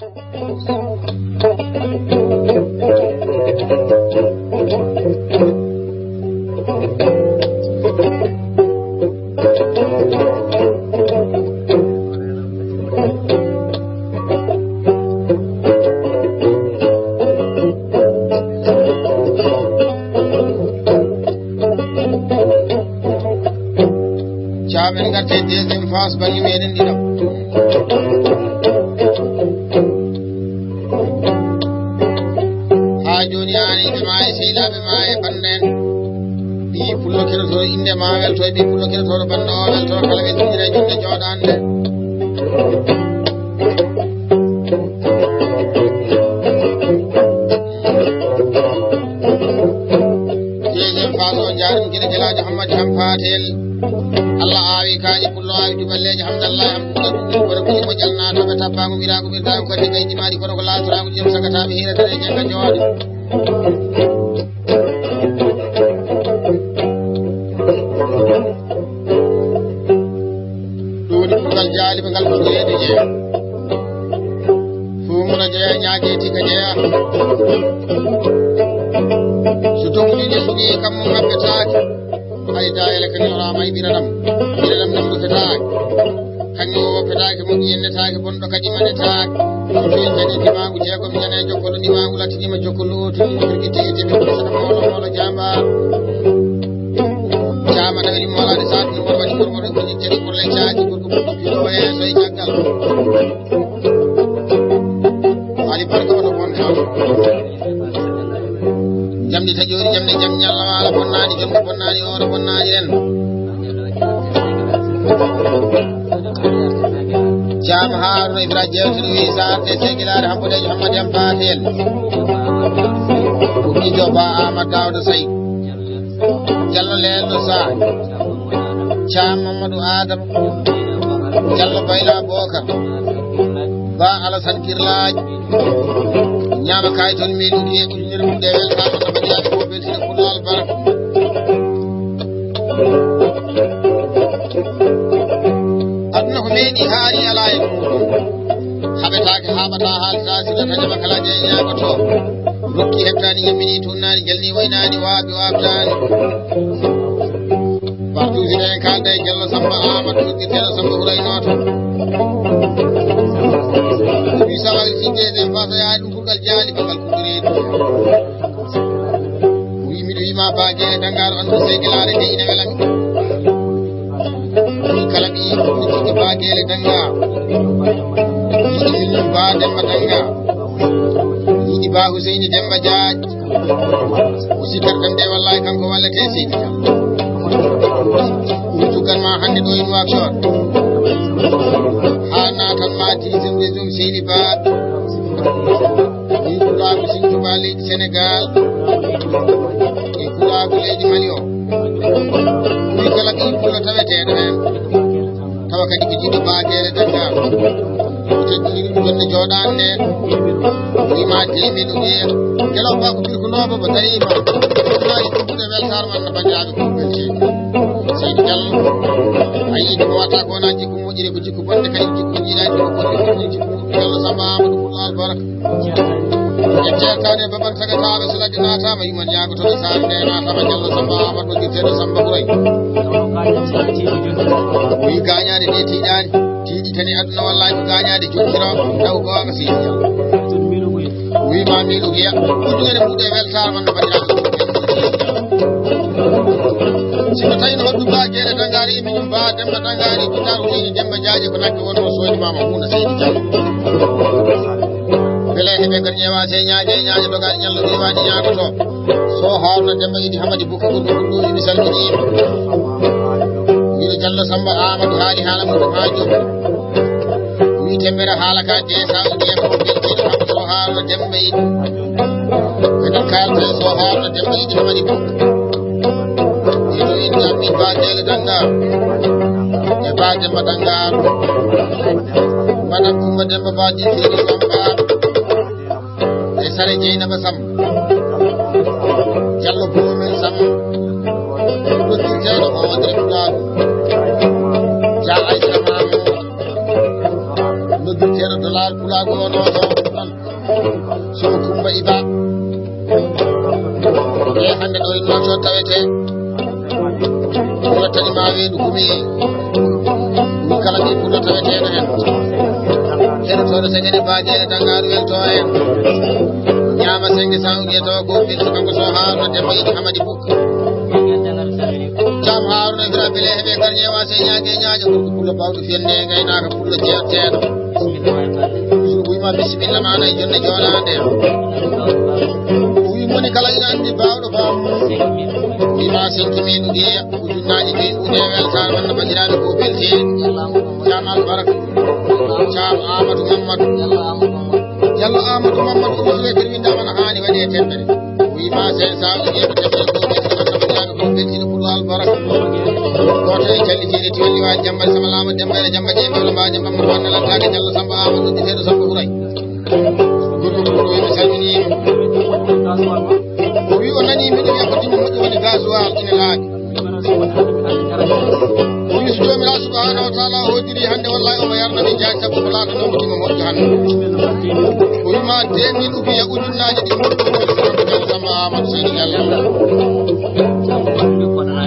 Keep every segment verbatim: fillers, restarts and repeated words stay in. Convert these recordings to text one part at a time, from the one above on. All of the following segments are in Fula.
Caamen ngarte deuxième phase bannge meɗen ɗiɗo. Haa jooni, aan e ɓe maayi, sehilaaɓe maayi e bannde en. Ɓii pullo keɗotooɗo innde ma welto, e ɓii pullo keɗotooɗo bannde o welto, kala weltindira e jonde jooɗaande. Deuxième phase o, jaarin gila gelaajo Hammadi Hampatel. Allah aawi kaaƴe, pullo aawi duballeeje, hamdallahi, hamdulillahi, ɗum woni ko ɗum moƴƴal naatooɓe, tappaago, ɓiraago, ɓirtaago, kadi gaydi maaɗi, kono ko laatoraago, jom sagataaɓe, hiiratare, jannga, jooɗo. Ɗum woni kurgal jaaliɓe ngal ko reedu jeeya. Fuumuna jeeya, ñaage tika jeeya. So toŋɗiiɗe suɓii, kammu maɓɓe taaki. Hay daayele kañum horaama e ɓiranam. Ɓiranam ɗam rufetaake. Kañum o wopetaake, moƴƴi yennetaake, bonɗo kadi manetaake. So joyi ñande ndimaagu, jeegom ñande jokkolo ndimaagu, lattiniima jokkolo o tuni firgiti e tebe ko saka mawɗo mawɗo jaambaar. Caama dawri moolaade saatu no mboɗo waɗi gormoro ko jikkiri pour les caaji pour ko pour ko yeeso e caggal. Ali barka oto bonde. Jamdi taƴoori, jamdi jam ñalla waala bonnaani, jomdi bonnaani, ooro bonnaani en. Caam Haaruna Ibra Jeewte no wiyi Saar te segilaare Hambodeejo Hammadi Am Paate en. Ko Ijo Ba Aamadu Daawda Say. Jallo Leelɗo Saar. Caam Mamadou Adama. Jallo Bayla Bokar. Ba Alasan Kirlaaji. Ñaama kaay toon miiluɗi e ujunere mum ɗe weltaama sama jaaɓi ko beltine Pullo albarka. Aduna ko meeɗi haari alaa e muuɗum. Haɓetaake, haaɓataa, haaltaa, sila taƴama kala jeeñaago to. Rokki heɓtaani, yimmini tunnaani, jalni waynaani, waaɓi waaɓtaani. Partout si en kaalda e Jallo Samba Amadou, Jallo Samba Houraynoto. Wi sawal si deuxième phase yaani ɗum kurgal jaali bangal kuɗɗoreedu. Wi miɗo wima Ba Geele Dangar, on ko segilaare de ina welami. Wi kala ɓi yiɗi Ba Geele Dangar. Yiɗi min Ba Demba Dangar. Yiɗi Ba Huseyni Demba Jaaji. O sikkata tan de, wallahi kanko wallete seydi. Ɗum tuggan ma hannde ɗo e Nouakchott. Haa naatan ma dixième région seydi Ba. Min pulaagu Sinthiou Ba leydi Sénégal. E pulaagu leydi Mali o. Ɗum kala ɓii pullo taweteeɗo heen. Tawa kadi ko jiɗɗo Ba Geele Dangar. Teddini ɗum jonde jooɗaande nde. Wima deemi ɗum yeeso. Kelo ba ko birkunooɓe mo tawi ma. Ɗum maaji ɗum buɗe weltaare man no banndiraaɓe ko welti. Seydi Diallo. A yii ɗum watta ko wona jikku moƴƴiri, ko jikku bonde kadi jikku jiiɗaani ko bonde ko jikku Diallo Samba Amadou Pullo Albaraka. En ceertaani e babal sagataaɓe so ladde naataama yuman ñaagotoɗo saare nde naataama Diallo Samba Amadou Girteeɗo Samba Ɓuray. Wi gaañaade nde tiiɗaani. Tiiɗi tan e aduna, wallahi ko gaañaade jokkiro taw goonga seydi. Wi ma miɗo wiya ujunere mbuɗe weltaare man no banndiraaɓe. Sino tawi no hoddu Ba Geele Dangaari e miñum Ba Demba Dangaari ko taru leydi Demba Jaaje ko nagge wonno soodi mama huuna seydi Diallo. Bele heɓe gar ñeewa se ñaaje e ñaaje dogaani ñallo riwaani ñaagoto. So Haruna Demba Idi Hamadi Bukka Gurgu Gurgu, mi salmini. Miɗo Jallo Samba Amadou haali haala mum haa jooɗi. Wi temmere haala ka de sa o jeefa o beltiiɗo kam so Haruna Demba Idi. Kadi kaalte so Haruna Demba Idi Hamadi Bukka. Miɗo indi am min Ba Geele Dannga. E Ba Demba Dannga. Madame Kumba Demba Ba Jitiri Samba. E Sare Jeynaba Sam. Jallo Boomel Sam. Noddirteeɗo Mohamed Pulaagu. Dia Aïssa Mamadou. Noddirteeɗo Dollar Pulaagu o ɗo ɗo. Sow Kumba Iba. E hannde ɗo innoto tawete. Yottani ma weedu kumi. Ɗum kala ɓe puɗo taweteɗo hen. Heɗotoɗo segene baajeɗe dangaru welto en. Ñaama senge sanguye tawa ko ɓe kanko so haarno demba yiɗi Hamadi Bukka. Jam haarno Ibrahima Bele heɓe garñe wa se ñaage ñaaje ko pullo bawɗo fiyande gaynaka pullo jeeteɗo. Yusufu wima bisimilla ma nayi jonde jooɗande. O wi moni kala ina anndi bawɗo bawɗo. Wima cinq mille ugiye ujunnaaji joyi ude weltaare wonno banndiraaɓe ko belti. Jam albaraka. Jam Amadou Mamadou. Jallo Amadou Mamadou Ousmane Terwinda wona haani waɗe temɓere. Wima cinq cent ugiye ko temɓere ko belti wonno banndiraaɓe ko belti. Pullo albaraka. Gooto e calli jeeɗi tiwalli waaji jambal sama laama demba ene jamba ƴeewi wala mbaa jamba mo wanna lantaade Jallo Samba Amadou ɗi teeɗo Samba Huray. Goɗɗo goɗɗo ene salminiima. O wi o nanii miɗo wiya ko ɗum moƴƴi woni gasoil ina laaɓi. O wi so Joomiraaɗo subhanahu wa taala hoddiri hannde wallahi omo yarna min jaaji sabu ko laatanoo mo ɗum moƴƴo hannde. O wi ma deux mille ugiya ujunnaaji ɗi moƴƴi woni Samba Amadou Seydi Jallo.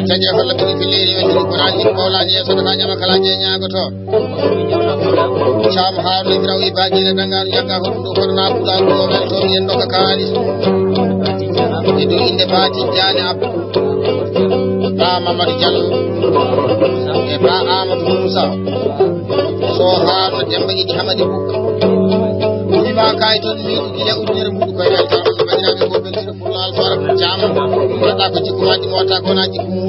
Jaje holla ɓe ɗi pelleeri o jiri ko raalni ko ɓawlaani e sadaka ñama kala je ñaagoto. Caam haarno Ibrahima Ibaji le dangaru jagga ko ɗum ɗo kono na kula ko men to yen ɗo ka kaalis. E dow innde Ba Tijjaani Abdu. Ba Mamadou Diallo. E Ba Amadou Moussa. So haarno Demba Idi Hamadi Bukka. Wima kay toon mi giya ujunere mbuɗu koye weltaare. Bandiraɓe ko belti Pullo Alfa Caam, mbaɗa ko jikku majji, mo watta ko na jikku mum.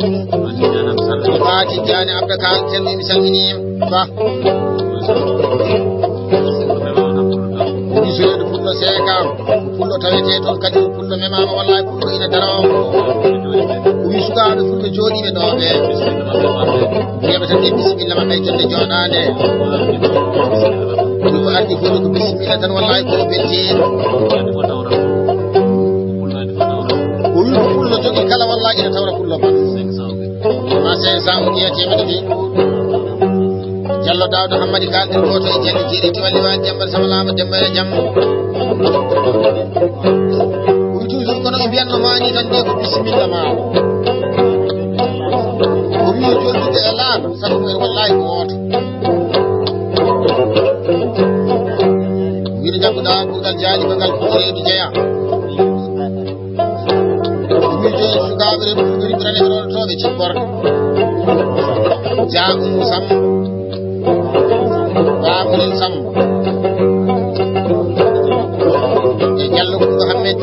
Ba Tijjaani Abda Kan, Ceerno, mi salminiima. Ba. Woni so yeeɗi Pullo seekaama, Pullo tawetee toon kadi, Pullo memaama, wallahi Pullo ina dara o. Woni sukaaɓe Fulɓe jooɗiiɓe ɗo ɓe. Wiyaɓe tan ɓe bisimilla maɓɓe e jonnde jooɗaande. Ɗum ko addi fof ko bisimilla tan, wallahi ko belti. O wi ko Pullo jogii kala, wallahi ina tawra Pullo ma. Ma cinq cent o ƴeewa teemedde ɗi. Jallo Daawda Hammadi kaalden gooto e jalli jeeɗi tiwalli waali jambal sama laama demba e jam. O wi toujours kono ɓe mbiyanno ma ni tan de ko bisimilla ma. O wi jollude e laana sabu ko en wallahi ko wooto. Wiide jagguɗa kurgal jaali ko ngal ko reedu jeya. Wiide sukaaɓe reedu ɓuri ɓurane rewotooɓe cikkorde. Jaagu Sam. Baamulen Sam. E Jallo Kumba Hammed.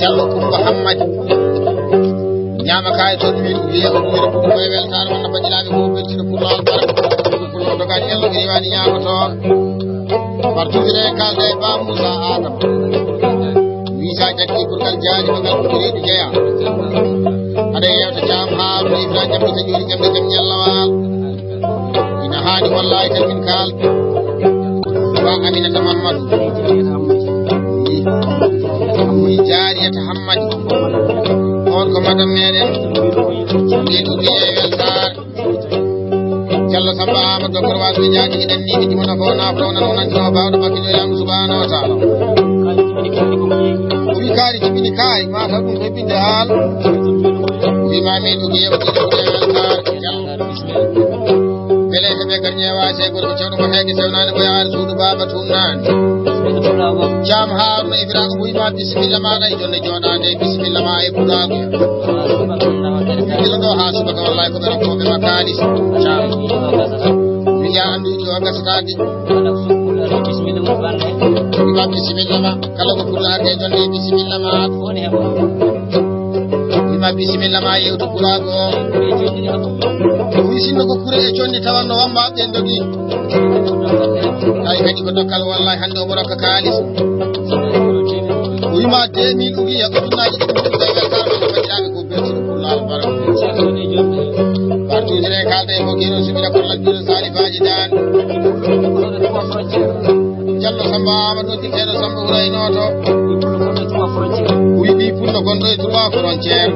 Jallo Kumba Hammadi. Ñaama kaye toon min wiya ko ɗum ko e weltaare wonno banndiraaɓe ko beltino Pullo Albarka. Pullo dogani Yallo ko riiwaani ñaama toon. Partout ene kalda e Ba Moussa Adama. Moussa jaggi kurgal jaari ko ngal ko reedu jeya. Aɗa yewta Caam Haaruna Ibrahima Jamɗo Kajoori Jamɗo Jam Ñallawal. Ina haani wallahi tan min kaal. Ba Aminata Mamadou. Ni Jariyata Hammadi. On ko madam meɗen. Mbiɗo wiye weltaare. Jallo Samba Amadou Doktor Wasu Jaji idan ni miji mona ko na fro na non jino ba do makki do yam subhanahu wa ta'ala. O wi kaari jibini kaay ma ta ɗum heɓinde haal. Wi ma min ko yewa ko yewa kaar. Bele heɓe gar ñeewa se gorko cewɗo mo heege sewnaani ko yaari suudu baaba tumnaani. Caam Haaruna Ibrahima buy ma bisimilla ma ɗay jonne jooɗaande bisimilla ma e pulaagu. Ɗum gila ɗo haa subaka wallahi ko ɓe rokkooɓe ma kaalis. Caam. Mi yaa annduuji o gasataade. Wi ma bisimilla ma kala ko pulaagu e jonne bisimilla ma. Wima bisimilla ma yewtu pulaagu o. Wi sinno ko kure e condi tawanno wamma ɓen dogi. Tawi kadi ko dokkal wallahi hannde omo rokka kaalis. Wima deux mille ugiya ujunnaaji ɗiɗi ɗum tawi weltaare walla banndiraaɓe ko beltiɗo Pullo Albarka. Partout ene kalda e mo geno subira ko laggiɗo salifaaji daan. Jallo Samba Amadou Dikeno Samba Houraynoto. Wiɗi pullo gonɗo e trois frontière.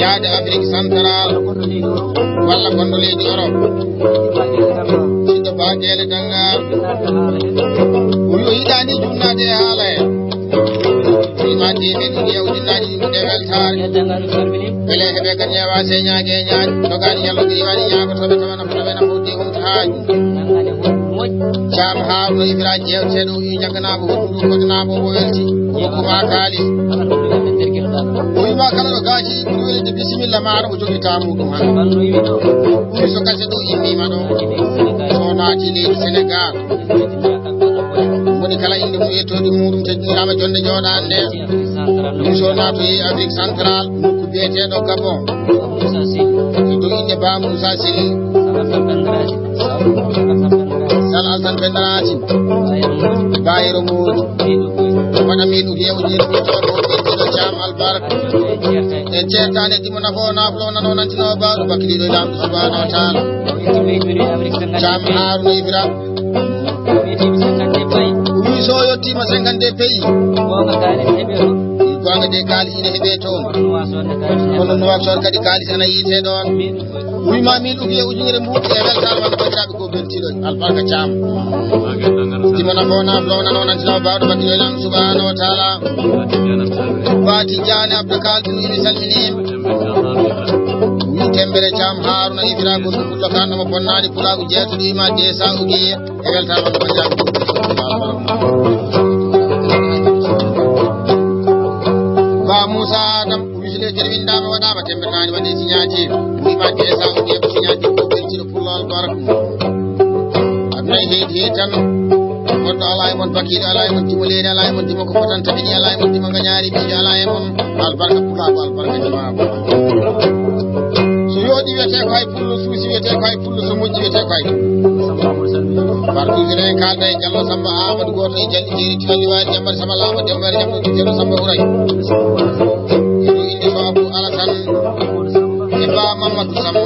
Yaade Afrique Central. Walla gonɗo leydi Europe. Siɗɗo Ba geele dannga. O wi'i o yiɗaani jumnaade e haala he. Wima teemeɗɗe ɗiɗi e ujunnaaji ɗiɗi e weltaare. Mbele heɓe kan yewa señaage e ñaaji. Dogaani yallo ɗi waɗi ñaago toɓe toɓe na fotoɓe na foti on taaju. Caam Haaruna Ibra jeewteeɗo o wi'i ñagganaaɓo hoɗɗuɗo kodanaaɓo o welti. O hokkuma kaalis. O wima kala ɗo gaaji ɗum welinde bisimilla maaro o jogi taamu ɗum han. Ɗum so gase ɗo immiima ɗo. So naati leydi Senegal. Woni kala innde mum e yettoode muɗum teddiniraama jonde jooɗaande nde. Ɗum so naatoyi Afrique Central, nokku biyeteeɗo Gabon. E dow innde Ba Moussa Sili. Sal Alsan Pendrasin. Bayero Moodi. Waɗa miɗo yeewde ɗo ko ɓeyduɗo Caam albarka. En ceertaani e dimo nafo naflo nano nantino baaɗo bakkidiɗo e Laamɗo subhanahu wa taala. Caam Haaruna Ibra. Wi so yettiima cinquante pays. Goonga de kaalis ina heɓe toon. Kono Nouakchott kadi kaalis ana yiite ɗoon. Wi ma min ugi e ujunere mbuuɗi e weltaare walla banndiraaɓe ko beltiiɗo albarka Caam. Dimo nafo naflo nano nantino baaɗo bakkidiɗo e Laamɗo subhanahu wa taala. Ba Tijjaani Abdou Kaltun ina salminiima. Wi Tembere Caam Haaruna Ibra goɗɗo pullo kanɗo mo bonnaani pulaagu jeetuɗo ima de sa ugiye e weltaare makko banndiraaɓe. Ba Moussa Adam, wisleetere winndaama waɗaama temmbere naani waɗi signature. Wima de sa ugiye ko signature ko beltiiɗo pullo albarka. Aduna e heedi heedi tan. Goɗɗo alaa e mon bakiiɗo, alaa e mon dimo leene, alaa e mon dimo ko fotanta ɓiɗi, alaa e mon dimo ngañaari miijo, alaa e mon albarka pulaagu, albarka dimaagu. So yooɗi wiyetee ko hay pullo, suusi wiyetee ko hay pullo, so moƴƴi wiyetee ko hay. Partout en kaalda e Jallo Samba Amadou gooto e Jalli Jeeri Tiwalli Waali Jammari Samba Laama Demba Ere Jammari Jallo Samba Huray. Ɗo innde so Abou Alassane e Ba Mamadou Samba.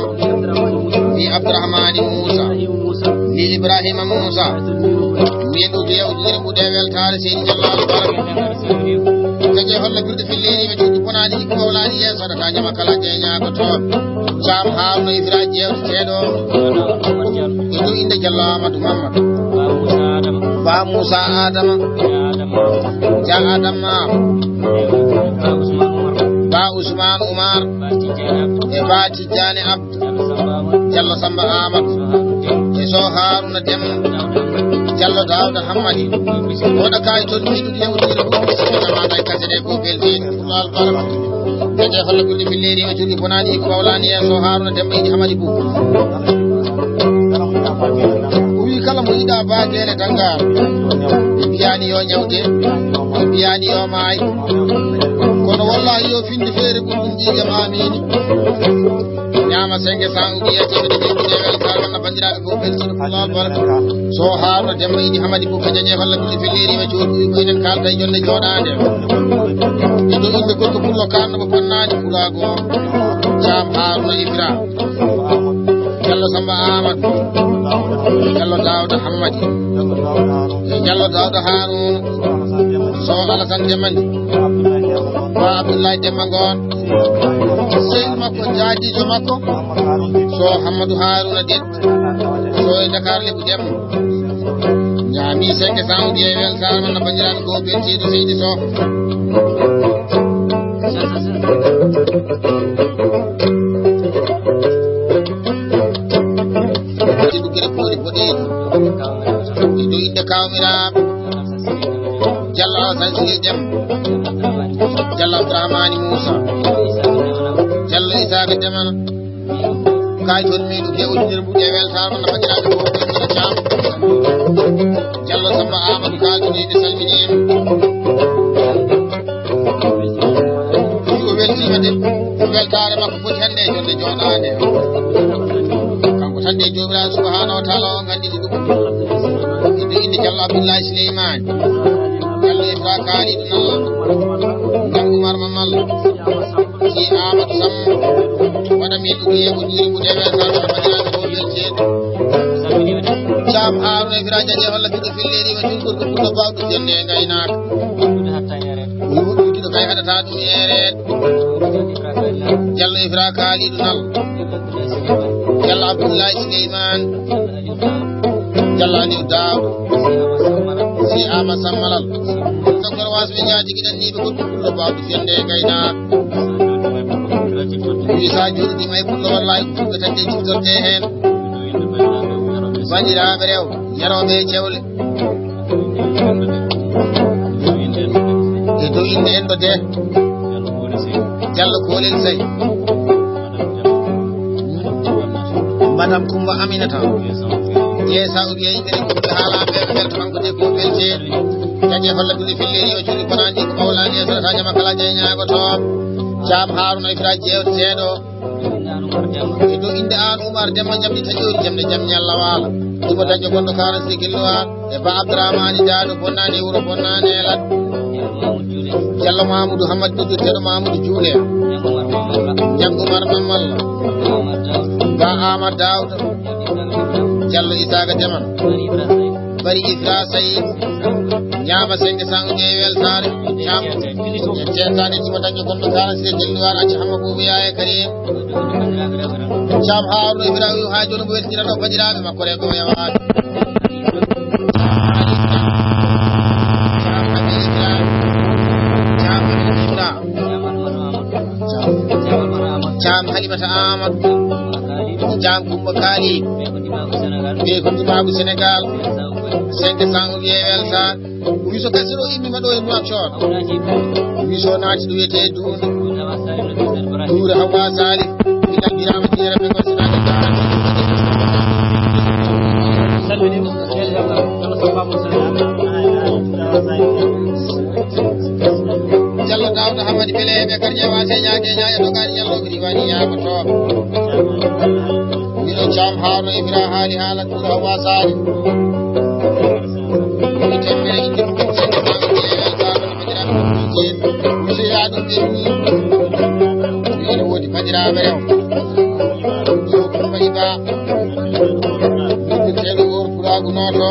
Ni Abdourahmani Moussa. Ni Ibrahima Moussa. Min ugiye ujunere mbuuɗe weltaare seydi Jallo Albarka. Jaje holla birde filliri ɓe cuuɗi bonaani ikko wawlaani yeeso ɗata ñama kala jeñaago toon. Caam Haaruna Ibra jeewteteeɗo. E dow innde Jallo Amadou Mamadou. Ba Moussa Adama. Ja Adama. Ba Ousmane Oumar. E Ba Tijjaani Abdou. Jallo Samba Amadou. E Sow Haruna Dem. Jallo Daouda Hammadi. Wona kayi toon miɗo yewtira ɗum. Wona mata e kasere ko belti. Pullo albarka. Kete holla ɓurɗi filliri o jogii bonaani ko ɓawlaani e Sow Haruna Dem e Hammadi Bou. O wi kala mo yiɗa baageele dangaar. Ɓe mbiyaani yo ñawde. Ɓe mbiyaani yo maay. Kono wallahi yo finde feere ɓurɗum ƴiiƴam. Amiin. Ñaama cinq cents ou bien teemedde jeeɗiɗi e weltaare walla banndiraaɓe fof beltiiɗo Pulaar barka. So Haaruna Demba Idi Hamadi fof ko jaje walla ɓiɗɗo felleriima jooɗi ko enen kaalda e jonde jooɗaande. Ɗiɗo innde gorko pullo kaalno mo bonnaani pulaago. Caam Haaruna Ibra. Jallo Samba Amadou. Jallo Daouda Hammadi. E Jallo Daouda Haaruna. So Alassane Demba. Ba Abdoulaye Demba Ngon. Sehil makko, jaadiijo makko, so Hammadou Harouna Dem, so e Dakar Lebu Dem. Ñaami cinq cents ou bien weltaare man no banndiraaɓe ko beltiiɗo seydi Sow. Ɗi ɗuggere pooli boɗeeji. Ɗi ɗo innde kawmiraaɓe. Jallo Alassane Sile Dem. Jallo Abdourahmani Moussa. Jallo Isaka Demana. Kay toon miɗo ke wondir mbuɗe weltaama no banndiraaɓe fof ɓe mbiɗa Caam. Jallo Samba Amadou Kaltini ɓe salminiima. Ɗum o weltiima de. Weltaare makko foti hannde e jonde jooɗaande. Kanko tan de Joomiraaɗo Subhaanahu wa Taala o nganndini ɗum. Ɓe innde Jallo Abdullahi Suleymaani. Jallo Ibra Kaalidu Nalla. Ngam Umar Mamal. Si Amadou Sam. Waɗa min ɗum yeego jiiri mbuɗe weltaare no banndiraaɓe fof welteede. Caam Haaruna Ibra Jaje holla ɓiɗɗo felleriima juulgol ko ɓurɗo baawɗo jonnde e ngaynaaka. Woni woɗɗude kay haɗata ɗum eereede. Jallo Ibra Kaalidu Nal. Jallo Abdullahi Suleyman. Jalla Aliou Daw. Si Ama Sammalal. Doktor Wasɓe Ñaaji giɗan ni ɓe ko ɗum ɗo baawɗo fiyande e gaynaako. Wi sa jooɗiɗima e pullo wallahi ko fulɓe tan ɗe ciftorte heen. Bandiraɓe rew, yarooɓe e cewle. E dow inde en ɗo de. Jallo Kolel Sey. Madame Kumba Aminata. Yeesa o wiye yimɓe ɗe ko fulɓe haala ɓe ɓe welto kanko de ko belteeɗo. Dañe holla duli filliri o cuuɗi bonandi ko mawlani e sarata jama kala je ñaagoto. Jam Haruna Ifra jeewteeɗo. E dow inde an Umar Demba jamɗi taƴori jamɗe jam ñalla waala. Ɗumo daño gonɗo karan sikillowa e ba Abdourahmani Daado bonnani e wuro bonnani e lat. Jallo Mamoudou Hamad Dudu Teɗo Mamoudou Juule. Ñam Umar Mamalla. Ba Amad Daouda. Jallo Isaga Deman. Bari Ibra Sayid. Ñaama senge sango je weltaare. Ñaam. En teetaade tuma daño gonɗo karan sikillowa aji Hamma Boubou Yaya Karim. Caam Haaruna Ibrahima haa jooni mo weltinira ɗo banndiraaɓe makko rewɓe o yawaade. Caam Habibu Ibrahima. Caam Habibu Ibrahima. Caam Halimata Amadou. Caam Kumba Kaali. Ɓe ko ndimaagu Senegaal. Cinq cent o wiye weltaare. Wiso gasino immi ma ɗo e Nouakchott. Wiso naati ɗo wiyetee Duundo. Duure Hawa Sali. Ina mbiyama Diere ɓe ko sinaade. Jallo Daouda Hamadi Bele ɓe garje wase ñaage ñaaya dogaani ñallo mi riwani yaama to. Wiɗo Caam Haaruna Ibra haali haala Duure Hawa Sali. Ene woodi banndiraaɓe rew. Ɗo ko Mbaye Ba. Noddirteeɗo Oor Pulaagu Nooto.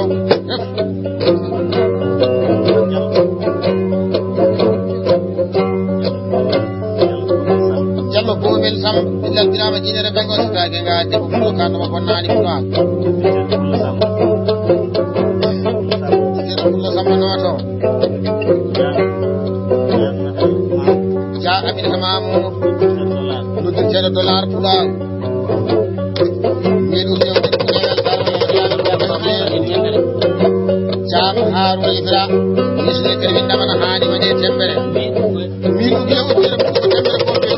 Jallo Boomel Samba, ɓe lalbiraama jiinere ɓe ngoo, sitaake ngaa debbo Fulo Kano mo bonnaani Pulaar. Sitero Fulo Samba Nooto. Ja Aminata Mamour. Noddirteeɗo Dollar Pulaar. Min uddiyam Caam Haaruna Ibra, misle kadi min ɗamana haani waɗe tembere. Min uddiyam uddiyam ko tembere ko be.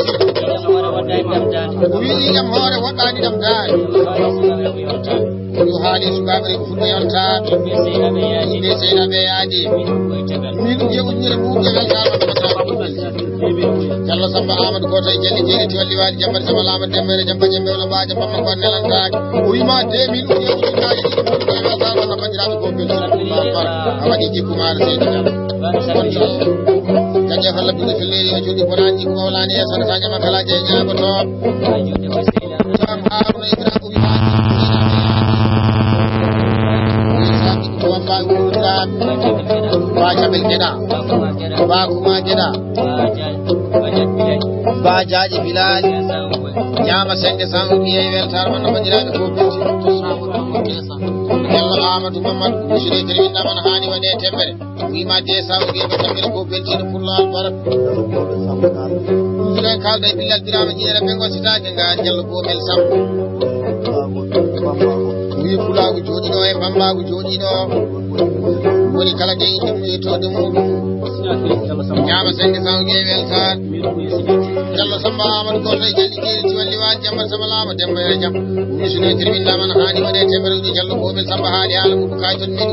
O wi'i yam hoore woɗɗaani ɗam daani. Yo haali sukaaɓe ko fulɓe yonta. Ɓe seynaɓe yaadi. Min uddiyam uddiyam ko tembere. Jallo Samba Amadou Kota e Jalli Jeeri Tiwalli Waali Jambar Samba Lama Dembere Jamba Jembe wala Ba Jamba Makko Nelantaake. O wima deux mille o yewi jaaji ɗiɗi ko ɓe wasa ko na bandiraɓe ko ɓe a waɗi jikku maaro seydi Jam. Kadi e holla binde fellere yo jooɗi bonani jikku mawlani e sara sañama kala je ñaago to. Jam Haruna Ibrahima o wima Ba Jabel Geɗa. Ba Kuma Geɗa. Ba Jaaji Bilali. Ñaama cinq cent o wiye weltaare mon no banndiraaɓe ko belti. Yalla Amadou Mamadou Bouchri kadi winndama no haani waɗe tembere. Wima deux cent o wiye ko tembere ko belti no pullo albaraka. Ɗum kaalda e billal biraama jiɗere ɓe gositaake ngaan jallo Boomel Sambo. Wi pulaagu jooɗiɗo e bambaagu jooɗiɗo. Woni kala de inde mum e tode mum. Ñaama cinq cent o wiye weltaare. Jallo Samba Amadou Goto e Jalli Jeeri Tiwalli Waali Jambar Samba Laama Demba e Jam. Misino e tribune Laama no haani waɗe temedere ɗi Jallo Boomel Samba haali haala mum kaay ton min.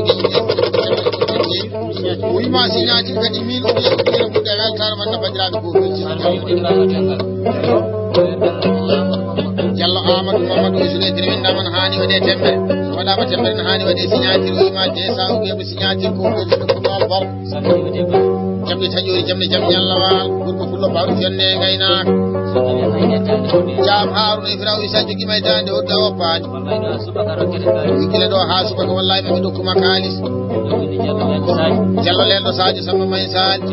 O wima signature kadi min o wiya ko wiya ko weltaare man no bandiraɓe ko. Jallo Amadou Mamadou Misino e tribune Laama no haani waɗe temedere. So waɗama temedere no haani waɗe signature o wima deux cent o wiya ko signature ko ko. Jamɗe taƴoori, jamɗe jam ñallawal, gorko fullo bawɗo fiyande e ngaynaaka. Jam Haruna Ibrahima Isa jogi may daande hodda o paani. Wi gila ɗo haa subaka wallahi mami dokkuma kaalis. Jallo lelɗo Sadio Samba May Sali.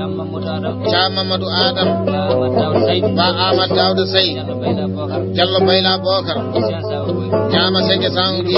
Jam Mamadou Adam. Ba Amadou Daouda Sey. Jallo Bayla Bokar. Ñaama senge sangi.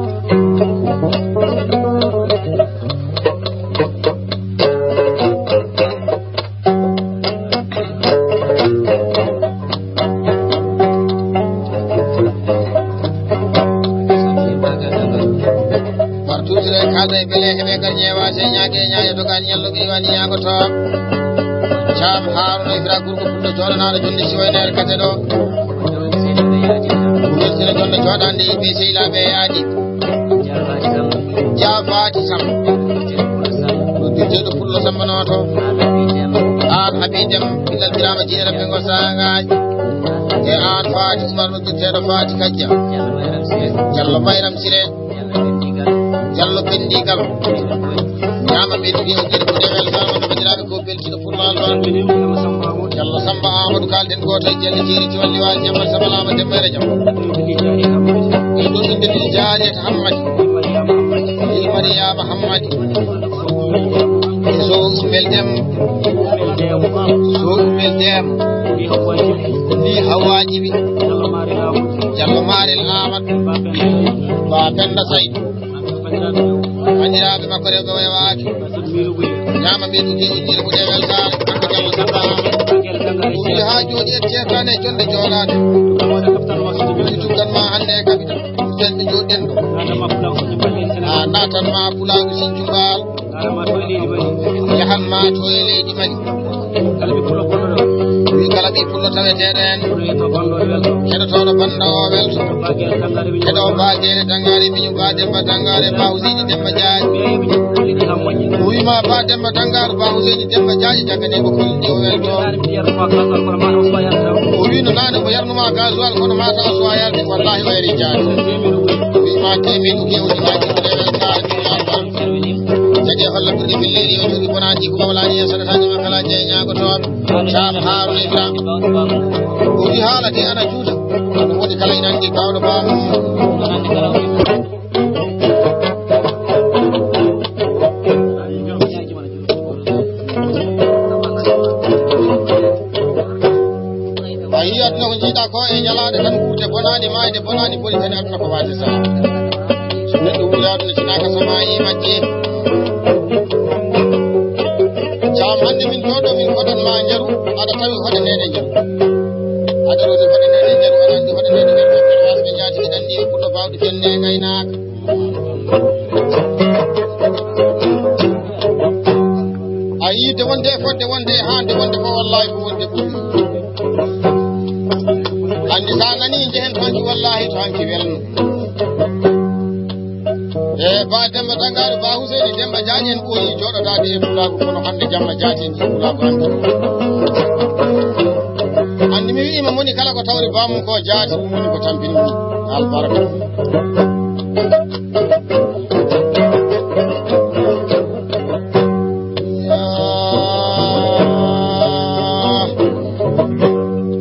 War tuutire, kaalda e bele, heɓe ngar ñeewa, se ñaage, ñaayo dogaan, ñallo ɓe wani ñaagoto. Caam Haaruna Ibra gurko pullo jooɗanaaɗo jonde siwayneere kate ɗo. Weltina jonde jooɗaande yimɓe sehilaaɓe e aadi. Jaafaati Sam. Noddirteeɗo pullo Samba Nooto. Aan Habi Dem, ɓillal Biraama Jeere Rabbe ngo saangaaji. E aan Faati Umar, noddirteeɗo Faati Kajja. Jallo Mayram Sire. Jallo Pendigal. Ñaama min ɗum yewtiri ko dewel salma to bandiraɓe ko beltiɗo pullo Alfa. Jallo Samba Amadou, kalden goto e Jalli Jeeri Jolli Waali Jammal Samba Lama Demba e Rajab. E ɗum inde ɗum Jaariyata Hammadi. E Mariyama Hammadi. E so ummel dem. So ummel dem. Ni hawaji bi. Jallo Marel Amadou. Ba Penda Saydou. Banndiraaɓe makko rewɓe o yawaaki. Ñaama mbiɗo ke uddire ko dewel saare, kanko Jallo Samba Amadou. O wi haa jooni en ceertaani e jonde jooɗaade. Min tuggan ma hannde e kapital. Ɗum sen ɓe jooɗɗen ɗo. A naatan ma pulaagu Sinthiou Baal. Yahan ma to e leydi Mali. Wi kala ɓii pullo taweteeɗo en. Heɗotooɗo bannda o welto. Heɗo Ba Jeere Tanngaari, miñum Ba Demba Tanngaari, Ba Huseyni Demba Jaaji. O wi ma Ba Demba Tanngaari, Ba Huseyni Demba Jaaji, jagganee ko kolli o welto. O wi no naane o yarnuma gasoil, kono mata o suwa yarde, wallahi o yari jaati. O wi ma temin o kewti ma jikkude weltaare. Kadi e holla ɓurɗi billeeɗi o jogii bonaaji ko mawlaani en saɗataaji ma kala jeeñaago toon. Caam Haaruna Ibrahima. O wi haalate ana juuta. Ko woni kala ina anndi baawɗo baamu. A yii aduna ko njiiɗaa ko e ñalaaɗe tan wuurde bonaani, maayde bonaani, boni kadi aduna ko waade sahaa. So neɗɗo wuuri aduna sinaaka so maayi majje. Caam hannde min ɗo ɗo min koɗan ma njaru, aɗa tawi hoɗaneede njaru. Aɗa roti hoɗaneede njaru, aɗa anndi hoɗaneede njaru, ko wasɓe njaati ɗi ɗanni e pullo baawɗi fenne e ngaynaaka. A yii de wonde e fodde wonde e haande wonde ko wallahi ko wonde ɓuri. Anndi sa nani njehen toon ki wallahi toon ki welno. E Ba Demba Tanngaari, Ba Huseyni Demba Jaaji en ɓooyi jooɗotaade e pulaagu kono hannde jamma jaati en pulaagu hannde. Anndi mi wi'ima moni kala ko tawri baamum ko jaati, ɗum woni ko tampini ɗum. Albarka.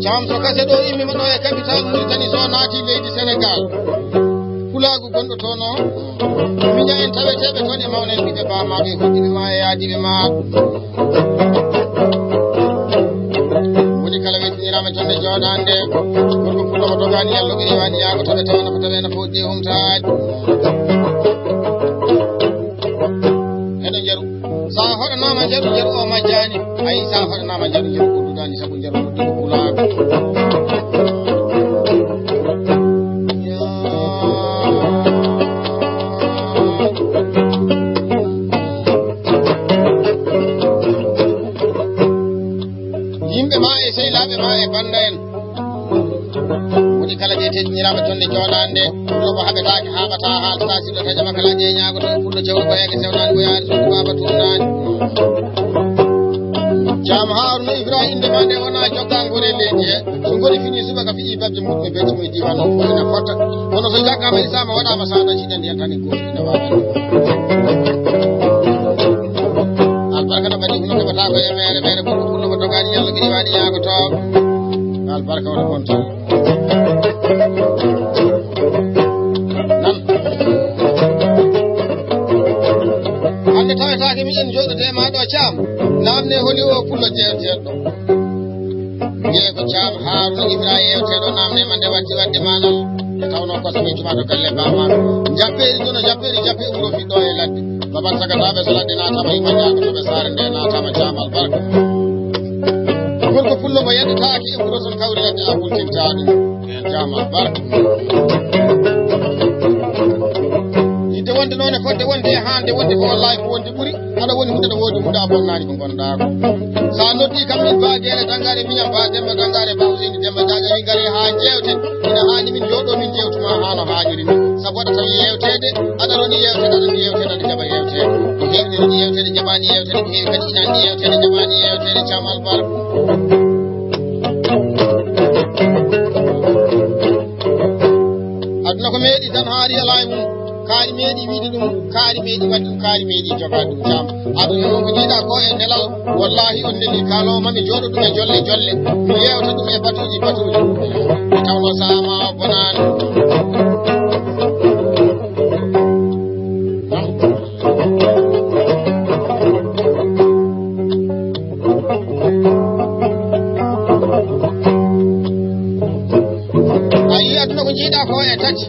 Caam so kase ɗo immima ɗo e capital Mauritanie so naati leydi Sénégal. Pulaagu gonɗo toon o, miña en taweteeɓe toon e mawnen ɓiɓɓe baamaaɓe e hoɗɗiɓe ma e yaadiiɓe ma. Woni kala weltiniraama jonde jooɗaande, gorko pullo ko dogaani yallo ko iwaani yaago tawe tawana ko tawe na fof je humtaade. Eɗo njaru. Sa hoɗanaama njaru, njaru o majjaani. Ayi, sa hoɗanaama njaru, njaru o duɗaani, sabu njaru o duɗi pulaagu. Yimɓe ma e sehilaaɓe ma e bannda en. Woni kala je teddiniraama jonde jooɗaande, pullo ko haɓetaake, haaɓata, haaltata, siɗɗo taƴa makala je ñaagoto, pullo cewɗo ko heege sewnaani, ko yaari suudu baaba tuunnaani. Caam Haaruna Ibrahima, innde ma nde wona joggaango e leydi he. Kono fini subaka fii babje muɗum e becce mum e diiwaan o fof ina fotta. Kono so jaggaama hisaama waɗaama sahada ciɗan yen tan e gooto ina waawi. Albarka no mbaɗi kono keɓataa ko e meere, meere ɓurɗo ɓurɗo ko dogaani Yalla giri waɗi yaagotoo. Albarka wona kon tan. Nan. Hannde tawetaake miɗen jooɗodee ma ɗo Caam. Naamne holi o pullo jeeteeɗo. Wiyee ko Caam Haaruna Ibra yeewteeɗo naamne ma nde waddi wadde maanal. Nde tawnoo ko so min cuɓaaɗo galle Baaba Maal. Jappeeri Duno, jappeeri Jappe wuro fiɗɗo e ladde. Babal sagataaɓe so ladde naataama, yumma ñaagotooɓe saare nde naataama, Caam albarka. Gorko pullo mo yeddetaake e wuro ton kawri ladde a wultintaa ɗum. Jaam albarka. Yidde wonde noon e fodde wonde e haande wonde ko wallaahi ko wonde ɓuri. Aɗa woni huɗo ɗo woodi huɗo a bonnaani ko ngonɗaa ko. So a noddii kam min Ba Geele Danngaare, miñam Ba Demba Danngaare, Ba Useyni Demba Jaaja wi ngaree haa njeewten. Ina haani min njooɗoo min njeewtu ma haa no haaniri ni. Sabu aɗa tawi yeewteede, aɗa roni yeewteede, aɗa roni yeewteede, aɗa jaɓa yeewteede. Ko heewɓe roni yeewteede, jaɓaani yeewteede, ko heewi kadi ina anndi yeewteede, jaɓaani yeewteede, Caam albarka. Aduna ko meeɗi tan haari alaa e mum. Kaari meeɗi wiide ɗum, kaari meeɗi waɗi ɗum, kaari meeɗi jogaa ɗum Caam. Aduna noon ko jiiɗaa ko e nelal, wallaahi on neli kaaloo ma mi jooɗo ɗum e jolle jolle, mi yeewta ɗum e batuuji batuuji. Nde tawnoo sahaa ma o bonaani. A yii aduna ko jiiɗaa ko e tati.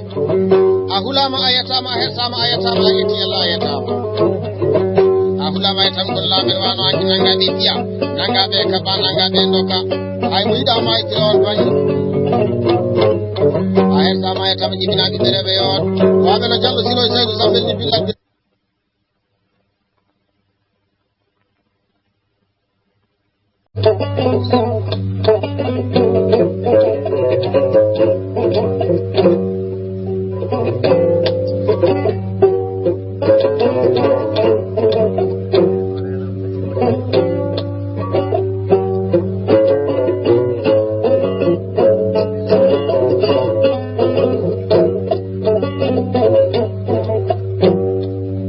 A hulaama, a yetaama, a hersaama, a yetaama, a yetti Yalla, a yetaama. A hulaama, a yetaama, kono laamen wano anki nanga ɓe piya, nanga ɓe kaba, nanga ɓe doka. Hay mo yiɗa ma ittira on bani. A hersaama, a yetaama, jibina ɓiɓɓe rewɓe yon. Waɓe no Jallo Silo Seydu Sambel ni billal.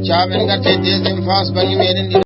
Caamen garte deuxième phase bani meɗen ɗi.